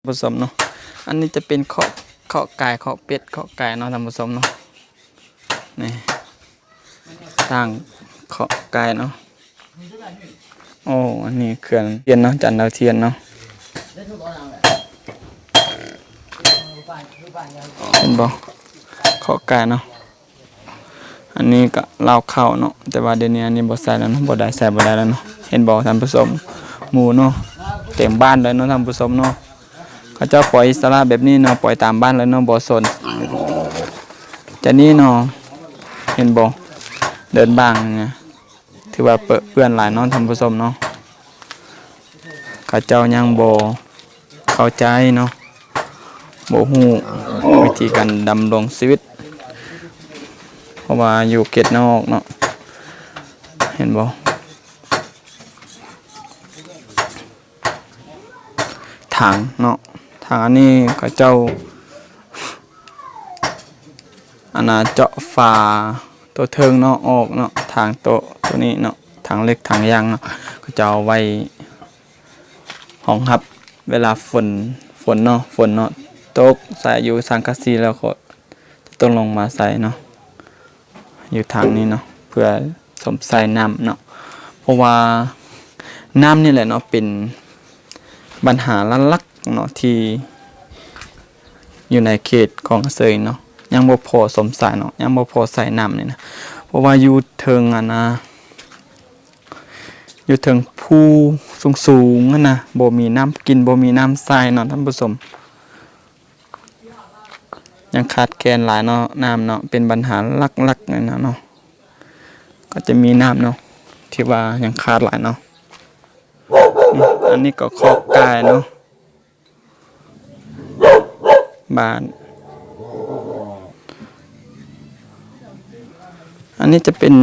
ທ່ານຜູ້ຊົມເນາະ. ອັນນີ້ຈະເປັນເຄາະ ເຄາະໄກ່ ເຄາະເປັດ ເຄາະໄກ່ເນາະທ່ານຜູ້ຊົມເນາະ. ນີ້ ຕ່າງເຄາະໄກ່ເນາະ. ໂອ້ ອັນນີ້ເຂື່ອນທຽນເນາະ ຈານດາວທຽນເນາະ. ເຫັນບໍ່? ເຄາະໄກ່ເນາະ. ອັນນີ້ກະເລົ້າເຂົ້າເນາະ ແຕ່ວ່າດຽວນີ້ອັນນີ້ບໍ່ໃສ່ແລ້ວເນາະ ບໍ່ໄດ້ໃສ່ບໍ່ໄດ້ແລ້ວເນາະ. ເຫັນບໍ່ທ່ານຜູ້ຊົມ? ໝູເນາະ ເຕັມບ້ານເລີຍເນາະທ່ານຜູ້ຊົມເນາະ. ເຂົາເຈົ້າປ່ອຍອິດສະຫຼະແບບນີ້ເນາະ ປ່ອຍຕາມບ້ານເລີຍເນາະ ບໍ່ສົນ. ຈາກນີ້ເນາະ ເຫັນບໍ່? ເດີ່ນບ້າງນະ ຖືວ່າເປິະເປື້ອນຫຼາຍເນາະທ່ານຜູ້ຊົມເນາະ. ເຂົາເຈົ້າຍັງບໍ່ເຂົ້າໃຈເນາະ ບໍ່ຮູ້ວິທີການດຳລົງຊີວິດ ເພາະວ່າຢູ່ເຂດນອກເນາະ. ເຫັນບໍ່? ຖັງເນາະ ຖັງອັນນີ້ເຂົາເຈົ້າ ອັນນ່າ ເຈາະຝາໂຕເທິງເນາະ ອອກເນາະ ທາງໂຕ ໂຕນີ້ເນາະ ທາງເຫຼັກທາງຢາງເນາະ. ເຂົາເຈົ້າເອົາໄວ້ຮອງຮັບເວລາຝົນ ຝົນເນາະ ຝົນເນາະ ຕົກໃສ່ຢູ່ສັງກະສີ ແລ້ວກໍຈະຕ້ອງລົງມາໃສ່ເນາະ ຢູ່ທາງນີ້ເນາະ ເພື່ອຊົມໃຊ້ນ້ຳເນາະ. ເພາະວ່ານ້ຳນີ້ແຫຼະເນາະ ເປັນບັນຫາຫຼັກໆເນາະ ທີ່ ຢູ່ໃນເຂດຂອງອາເຊີເນາະ ຍັງບໍ່ພໍຊົມໃຊ້ເນາະ ຍັງບໍ່ພໍໃຊ້ນ້ຳນີ້ນະ. ເພາະວ່າຢູ່ເທິງ ອັນນ່າ ຢູ່ເທິງພູສູງໆຫັ້ນນະ ບໍ່ມີນ້ຳກິນ ບໍ່ມີນ້ຳໃຊ້ເນາະທ່ານຜູ້ຊົມ. ຍັງຂາດແຄນຫຼາຍເນາະ ນ້ຳເນາະ ເປັນບັນຫາຫຼັກໆເລີຍນະເນາະ. ກໍຈະມີນ້ຳເນາະ ທີ່ວ່າຍັງຂາດຫຼາຍເນາະ. ອັນນີ້ກໍເຄາະໄກ່ເນາະ ບ້ານ. ອັນນີ້ຈະເປັນ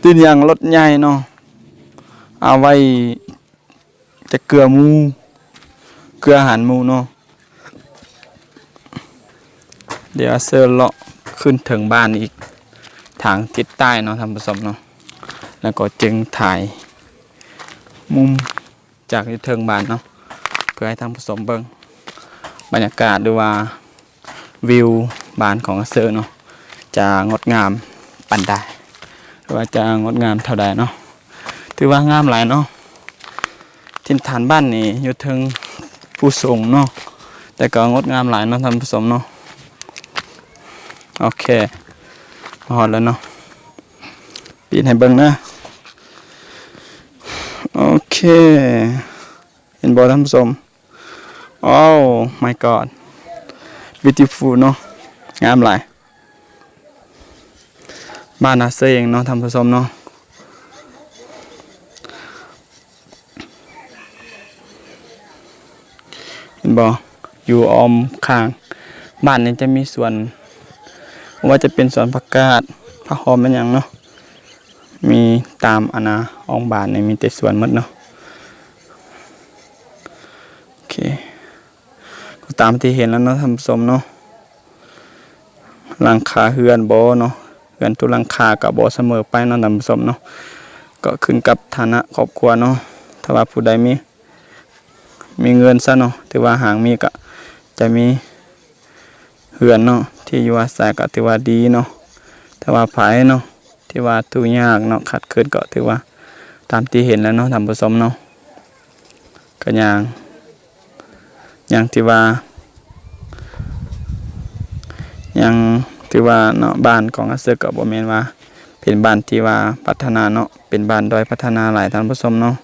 ຕີນຢາງລົດໃຫຍ່ເນາະ ເອົາໄວ້ຈະເກືອໝູ ເກືອອາຫານໝູເນາະ. ດຽວອາເຊີເລາະຂຶ້ນເທິງບ້ານອີກ ທາງທິດໃຕ້ເນາະທ່ານຜູ້ຊົມເນາະ ແລ້ວກໍຈຶ່ງຖ່າຍມຸມ ຈາກຢູ່ເທິງບ້ານເນາະ ເພື່ອໃຫ້ທ່ານຜູ້ຊົມເບິ່ງບັນຍາກາດ ຫຼືວ່າວິວບ້ານຂອງອາເຊີເນາະ ຈະງົດງາມປານໃດ ຫຼືວ່າຈະງົດງາມເທົ່າໃດເນາະ. ຖືວ່າງາມຫຼາຍເນາະ ຖິ່ນຖານບ້ານນີ້ຢູ່ເທິງພູສູງເນາະ ແຕ່ກໍງົດງາມຫຼາຍເນາະທ່ານຜູ້ຊົມເນາະ. ໂອເຄ ມາຮອດແລ້ວເນາະ ປິດໃຫ້ເບິ່ງເດີ. ໂອເຄ ເຫັນບໍ່ທ່ານຜູ້ຊົມ? Oh my god beautiful ເນາະ ງາມຫຼາຍ ບ້ານອາເຊີເອງເນາະທ່ານຜູ້ຊົມເນາະ. ເຫັນບໍ່? ຢູ່ອ້ອມຂ້າງບ້ານນີ້ຈະມີສວນ ບໍ່ວ່າຈະເປັນສວນຜັກກາດ ຜັກຫອມ ແມ່ນຫຍັງເນາະ ມີຕາມ ອັນນ່າ ອ້ອມບ້ານນີ້ມີແຕ່ສວນໝົດເນາະ. ໂອເຄ ກໍຕາມທີ່ເຫັນແລ້ວເນາະທ່ານຜູ້ຊົມເນາະ. ຫຼັງຄາເຮືອນບໍ່ເນາະ ເຮືອນທຸກຫຼັງຄາກໍບໍ່ສະເໝີໄປເນາະທ່ານຜູ້ຊົມເນາະ ກໍຂຶ້ນກັບຖານະຄອບຄົວເນາະ. ຖ້າວ່າຜູ້ໃດມີ ມີເງິນຊະເນາະ ຖືວ່າຫາງມີກໍຈະມີເຮືອນເນາະ ທີ່ຢູ່ອາໄສກໍຖືວ່າດີເນາະ. ຖ້າວ່າໃຜເນາະ ທີ່ວ່າທຸກຍາກເນາະ ຂາດເຂີນ ກໍຖືວ່າຕາມທີ່ເຫັນແລ້ວເນາະທ່ານຜູ້ຊົມເນາະ. ກໍຍັງ ຍັງທີ່ວ່າ ຍັງທີ່ວ່າເນາະ ບ້ານຂອງອາເຊີກໍບໍ່ແມ່ນວ່າເປັນບ້ານທີ່ວ່າພັດທະນາເນາະ ເປັນບ້ານດ້ອຍພັດທະນາຫຼາຍທ່ານຜູ້ຊົມເນາະ.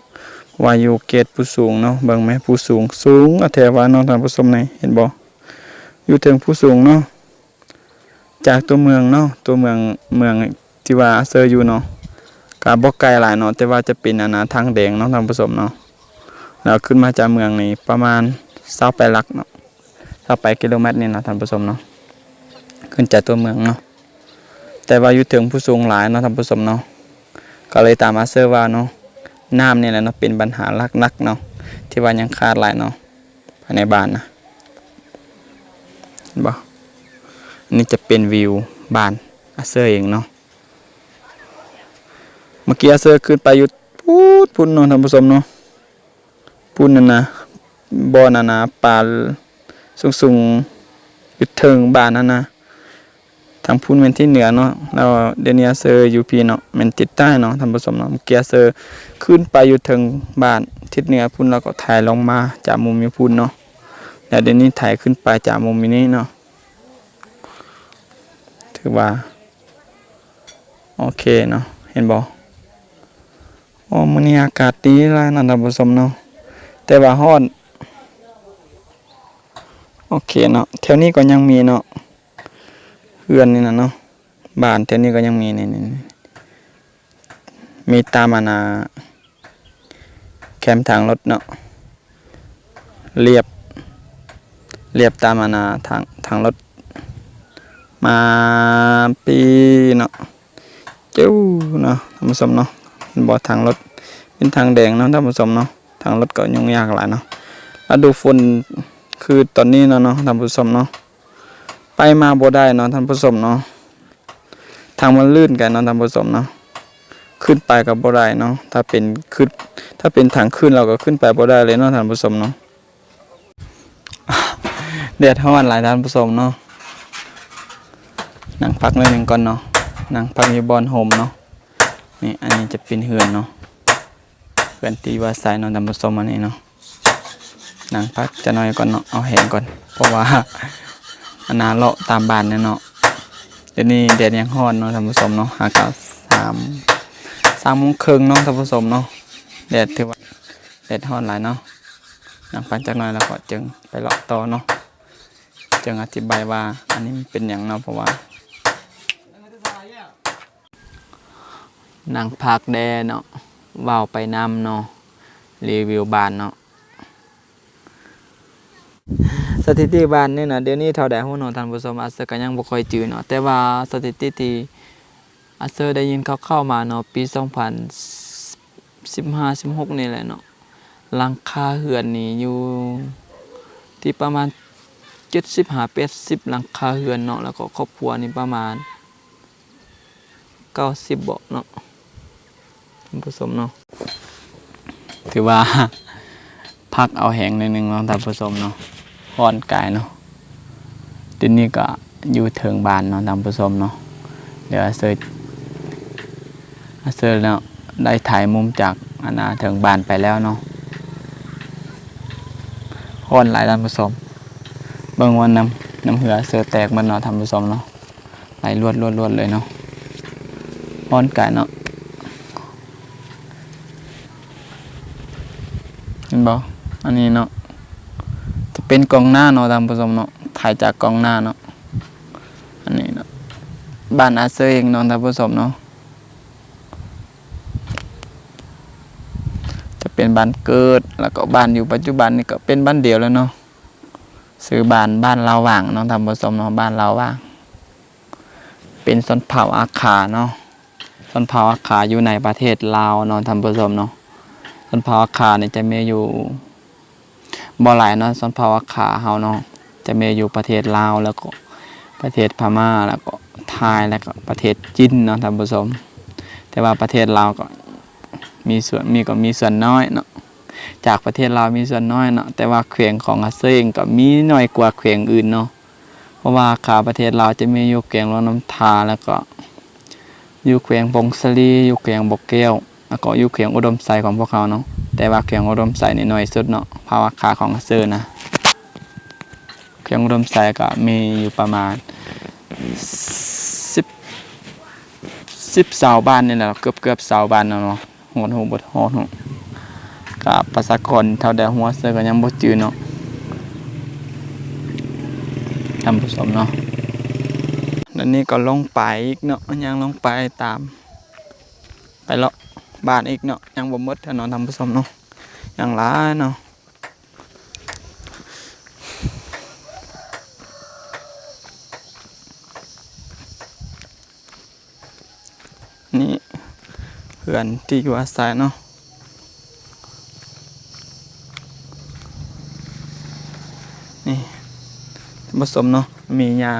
ວ່າຢູ່ເຂດພູສູງເນາະ ເບິ່ງແມ້ ພູສູງ ສູງແທ້ວ່າເນາະທ່ານຜູ້ຊົມ ນີ້ເຫັນບໍ່? ຢູ່ເທິງພູສູງເນາະ ຈາກຕົວເມືອງເນາະ ຕົວເມືອງ ເມືອງທີ່ວ່າອາເຊີຢູ່ເນາະ ກະບໍ່ໄກຫຼາຍເນາະ ແຕ່ວ່າຈະເປັນ ອັນນ່າ ທາງແດງເນາະທ່ານຜູ້ຊົມເນາະ. ແລ້ວຂຶ້ນມາຈາກເມືອງນີ້ປະມານຊາວປາຍຫຼັກເນາະ ຊາວປາຍກິໂລແມັດນີ້ນະທ່ານຜູ້ຊົມເນາະ ຂຶ້ນຈາກຕົວເມືອງເນາະ. ແຕ່ວ່າຢູ່ເທິງພູສູງຫຼາຍເນາະທ່ານຜູ້ຊົມເນາະ ກໍເລີຍຕາມອາເຊີວ່າເນາະ ນ້ຳນີ້ແຫຼະເນາະ ເປັນບັນຫາຫຼັກໆເນາະ ທີ່ວ່າຍັງຂາດຫຼາຍເນາະ ພາຍໃນບ້ານນະ. ເຫັນບໍ່? ອັນນີ້ຈະເປັນວິວບ້ານອາເຊີເອງເນາະ. ເມື່ອກີ້ອາເຊີຂຶ້ນໄປຢູ່ພຸ້ນ ພຸ້ນເນາະທ່ານຜູ້ຊົມເນາະ ພຸ້ນນັ້ນນະ ບ່ອນອັນນາ ປ່າສູງໆ ຢູ່ເທິງບ້ານຫັ້ນນະ. ທາງພຸ້ນແມ່ນທິດເໜືອເນາະ ແລ້ວດຽວນີ້ອາເຊີຢູ່ພີ້ເນາະ ແມ່ນທິດໃຕ້ເນາະທ່ານຜູ້ຊົມເນາະ. ເມື່ອກີ້ອາເຊີຂຶ້ນໄປຢູ່ເທິງບ້ານທິດເໜືອພຸ້ນ ແລ້ວກໍຖ່າຍລົງມາຈາກມຸມຢູ່ພຸ້ນເນາະ ແລ້ວດຽວນີ້ຖ່າຍຂຶ້ນໄປຈາກມຸມຢູ່ນີ້ເນາະ. ຖືວ່າໂອເຄເນາະ ເຫັນບໍ່? ໂອ້ ມື້ນີ້ອາກາດດີຫຼາຍເນາະທ່ານຜູ້ຊົມເນາະ ແຕ່ວ່າຮ້ອນ. ໂອເຄເນາະ ແຖວນີ້ກໍຍັງມີເນາະ ເຮືອນນີ້ນະເນາະ ບ້ານແຖວນີ້ກໍຍັງມີ ນີ້ ນີ້ ມີຕາມອັນນາ ແຄມທາງລົດເນາະ ລຽບ ລຽບຕາມອັນນາ ທາງ ທາງລົດມາປີເນາະ. ເຈົ້າເນາະທ່ານຜູ້ຊົມເນາະ ເຫັນບໍ່? ທາງລົດເປັນທາງແດງເນາະທ່ານຜູ້ຊົມເນາະ. ທາງລົດກໍຫຍຸ້ງຍາກຫຼາຍເນາະ ລະດູຝົນຄືຕອນນີ້ເນາະ ເນາະທ່ານຜູ້ຊົມເນາະ ໄປມາບໍ່ໄດ້ເນາະທ່ານຜູ້ຊົມເນາະ. ທາງມັນລື່ນກັນເນາະທ່ານຜູ້ຊົມເນາະ ຂຶ້ນໄປກໍບໍ່ໄດ້ເນາະ. ຖ້າເປັນຂຶ້ນ ຖ້າເປັນທາງຂຶ້ນ ເຮົາກໍຂຶ້ນໄປບໍ່ໄດ້ເລີຍເນາະທ່ານຜູ້ຊົມເນາະ. ແດດຮ້ອນຫຼາຍທ່ານຜູ້ຊົມເນາະ. ນັ່ງພັກໜ້ອຍໜຶ່ງກ່ອນເນາະ ນັ່ງພັກຢູ່ບ່ອນຮົ່ມເນາະ. ນີ້ ອັນນີ້ຈະເປັນເຮືອນເນາະ ເຮືອນທີ່ຢູ່ອາໄສເນາະທ່ານຜູ້ຊົມ. ອັນນີ້ເນາະ ນັ່ງພັກຈັກໜ້ອຍກ່ອນເນາະ ເອົາແຮງກ່ອນ ເພາະວ່າອັນນາເລາະຕາມບ້ານແຫຼະເນາະ. ດຽວນີ້ແດດຍັງຮ້ອນເນາະທ່ານຜູ້ຊົມເນາະ ຫາກະສາມ ສາມໂມງເຄິ່ງເນາະທ່ານຜູ້ຊົມເນາະ. ແດດຖືວ່າແດດຮ້ອນຫຼາຍເນາະ. ນັ່ງພັກຈັກໜ້ອຍແລ້ວກໍຈຶ່ງໄປເລາະຕໍ່ເນາະ ຈຶ່ງອະທິບາຍວ່າອັນນີ້ມັນເປັນຫຍັງເນາະ ເພາະວ່າ ນັ່ງພັກແດ່ເນາະ ເວົ້າໄປນຳເນາະ ຣີວິວບ້ານເນາະ. ສະຖິຕິບ້ານນີ້ນະ ດຽວນີ້ເທົ່າໃດຮູ້ເນາະທ່ານຜູ້ຊົມ ອາເຊີກໍຍັງບໍ່ຄ່ອຍຈື່ເນາະ ແຕ່ວ່າສະຖິຕິທີ່ອາເຊີໄດ້ຍິນຂ່າວໆມາເນາະ ປີສອງພັນສິບຫ້າ ສິບຫົກນີ້ແຫຼະເນາະ ຫຼັງຄາເຮືອນນີ້ຢູ່ທີ່ປະມານເຈັດສິບຫາແປດສິບຫຼັງຄາເຮືອນເນາະ ແລ້ວກໍຄອບຄົວນີ້ປະມານ ເກົ້າສິບເບາະເນາະທ່ານຜູ້ຊົມເນາະ. ຖືວ່າພັກເອົາແຮງໜ້ອຍໜຶ່ງເນາະທ່ານຜູ້ຊົມເນາະ ຮ້ອນກາຍເນາະ. ດຽວນີ້ກໍຢູ່ເທິງບ້ານເນາະທ່ານຜູ້ຊົມເນາະ. ດຽວອາເຊີ ອາເຊີເນາະ ໄດ້ຖ່າຍມຸມຈາກອັນນາເທິງບ້ານໄປແລ້ວເນາະ. ຮ້ອນຫຼາຍທ່ານຜູ້ຊົມ ເບິ່ງວ່ານ້ຳ ນ້ຳເຫື່ອອາເຊີແຕກໝົດເນາະທ່ານຜູ້ຊົມເນາະ. ໄຫຼລວດໆໆເລີຍເນາະ ຮ້ອນກາຍເນາະ. ເຫັນບໍ່? ອັນນີ້ເນາະ ຈະເປັນກ້ອງໜ້າເນາະທ່ານຜູ້ຊົມເນາະ ຖ່າຍຈາກກ້ອງໜ້າເນາະ. ອັນນີ້ເນາະ ບ້ານອາເຊີເອງເນາະທ່ານຜູ້ຊົມເນາະ ຈະເປັນບ້ານເກີດ ແລ້ວກໍບ້ານຢູ່ປັດຈຸບັນນີ້ກໍເປັນບ້ານດຽວແລ້ວເນາະ. ຊື່ບ້ານ ບ້ານລາວຫວ່າງເນາະທ່ານຜູ້ຊົມເນາະ ບ້ານລາວຫວ່າງ. ເປັນຊົນເຜົ່າອາຄາເນາະ ຊົນເຜົ່າອາຄາຢູ່ໃນປະເທດລາວເນາະທ່ານຜູ້ຊົມເນາະ. ຊົນເຜົ່າອາຄານີ້ຈະມີຢູ່ ບໍ່ຫຼາຍເນາະ ຊົນເຜົ່າອາຄາເຮົາເນາະ ຈະມີຢູ່ປະເທດລາວ ແລ້ວກໍປະເທດພະມ້າ ແລ້ວກໍໄທ ແລ້ວກໍປະເທດຈີນເນາະທ່ານຜູ້ຊົມ. ແຕ່ວ່າປະເທດລາວກໍມີສ່ວນ ມີ ກໍມີສ່ວນນ້ອຍເນາະ ຈາກປະເທດລາວມີສ່ວນນ້ອຍເນາະ. ແຕ່ວ່າແຂວງຂອງອາເຊີເອງກໍມີໜ້ອຍກວ່າແຂວງອື່ນເນາະ. ເພາະວ່າອາຄາປະເທດລາວຈະມີຢູ່ແຂວງຫຼວງນ້ຳທາ ແລ້ວກໍຢູ່ແຂວງຜົ້ງສາລີ ຢູ່ແຂວງບໍ່ແກ້ວ ແລ້ວກໍຢູ່ແຂວງອຸດົມໄຊຂອງພວກເຮົາເນາະ. ແຕ່ວ່າແຂວງອຸດົມໄຊນີ້ໜ້ອຍສຸດເນາະ ເຜົ່າອາຄາຂອງອາເຊີນະ. ແຂວງອຸດົມໄຊກໍມີຢູ່ປະມານສິບ ສິບຊາວບ້ານນີ້ແຫຼະ ເກືອບໆຊາວບ້ານເນາະ. ຮອດຮູ້ບໍ່ຮອດຮູ້ ກະປະຊາກອນເທົ່າໃດຮູ້ເຊີກໍຍັງບໍ່ຈື່ເນາະທ່ານຜູ້ຊົມເນາະ. ແລ້ວນີ້ກໍລົງໄປອີກເນາະ ຍ່າງລົງໄປຕາມ ໄປເລາະບ້ານອີກເນາະ ຍັງບໍ່ໝົດເນາະທ່ານຜູ້ຊົມເນາະ ຍັງຫຼາຍເນາະ. ນີ້ເຮືອນທີ່ຢູ່ອາໄສເນາະ ນີ້ທ່ານຜູ້ຊົມເນາະ ມີຫຍ້າ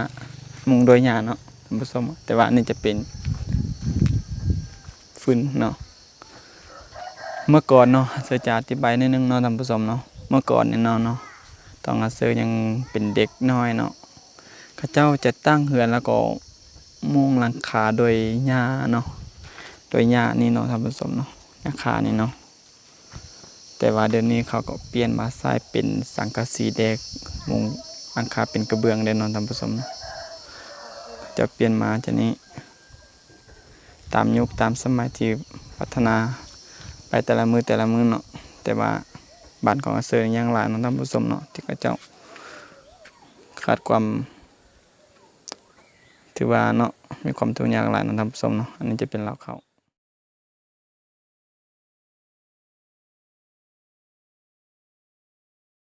ມຸງດ້ວຍຫຍ້າເນາະທ່ານຜູ້ຊົມ. ແຕ່ວ່າອັນນີ້ຈະເປັນຟືນເນາະ. ເມື່ອກ່ອນເນາະ ເຊີຈະອະທິບາຍໜ້ອຍໜຶ່ງເນາະທ່ານຜູ້ຊົມເນາະ. ມື້ກ່ອນນີ້ເນາະ ເນາະ ຕອນອາເຊີຍັງເປັນເດັກນ້ອຍເນາະ ເຂົາເຈົ້າຈະຕັ້ງເຮືອນ ແລ້ວກໍມຸງຫຼັງຄາດ້ວຍຫຍ້າເນາະ ດ້ວຍຫຍ້ານີ້ເນາະທ່ານຜູ້ຊົມເນາະ ຫຍ້າຄານີ້ເນາະ. ແຕ່ວ່າດຽວນີ້ເຂົາກໍປ່ຽນມາໃຊ້ເປັນສັງກະສີແດ່ ມຸງຫຼັງຄາເປັນກະເບື້ອງແລ້ວເນາະທ່ານຜູ້ຊົມເນາະ ເຂົາເຈົ້າປ່ຽນມາຈາກນີ້ ຕາມຍຸກຕາມສະໄໝທີ່ພັດທະນາໄປແຕ່ລະມື້ແຕ່ລະມື້ເນາະ ແຕ່ວ່າບ້ານຂອງອາເຊີຍັງຫຼາຍເນາະທ່ານຜູ້ຊົມເນາະ ທີ່ເຂົາເຈົ້າຂາດຄວາມ ຖືວ່າເນາະ ມີຄວາມທຸກຍາກຫຼາຍເນາະທ່ານຜູ້ຊົມເນາະ ອັນນີ້ຈະເປັນລາວເຂົາ.